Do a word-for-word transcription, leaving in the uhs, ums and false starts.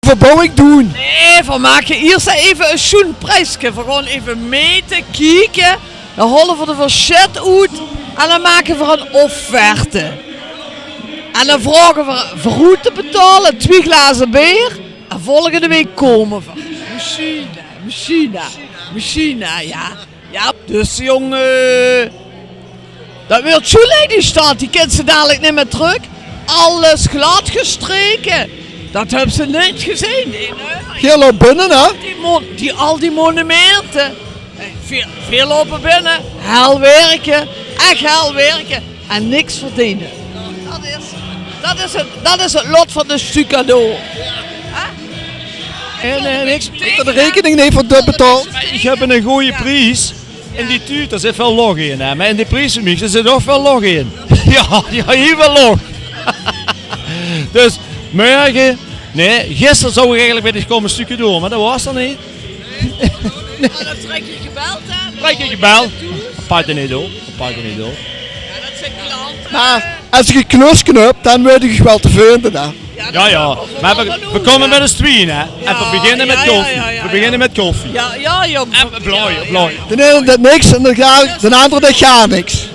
verbouwing doen. Nae, veer make iers effe e sjoen prijske. Veer gaon effe mete, kieke. Dan hole veer de versjèt oet. En dan make veer 'n offerte. En dan vraoge veer veuroet te betaole, twie glaze beer. En volgende week kómme veer. Mesjiene, mesjiene, mesjiene, jao. Jao, dus jóng, dat weurt sjoen, hè, die stad. Die kins se dalik neet mie trök. Alles glad gestreke. Dat höbs se neet gezeen. Geer löp binne, hè? Die mon-, die, al die monumente. Veer, veer loupe binne, hel wirke, ech hel wirke en niks verdeene. Dat is, dat is 't, dat is 't lot van de stukadoor. Hè? Nae, nae, niks. De rekening neet veur de betaald. Ich höb 'ne gooje pries. In die tuut, dao zit väöl lóch in, hè. Mer in die pries van mich, dao zit ouch väöl lóch in. Jao, jao, hiel väöl lóch. Dus, mörge, nae, gister zou ich eigelik weer kómme stukadoor, mer dat waor d'r neet. Jao, dan trèk ich gebeld, hè. Trèk ich gebeld. Dat pak d'r neet door. Dat pak d'r neet door. Jao, dat zeen klante. Mer es ich 'n knus knöp, dan weit ich uch waal te vinde, hè. Jao, jao. Mer veer, veer kómme mit ós twieë, hè. En veer beginne mit koffie. Veer beginne mit koffie. Jao, jao, jóng. En blaoje, blaoje. De eine deit niks en de ga-, de anger deit gaar niks.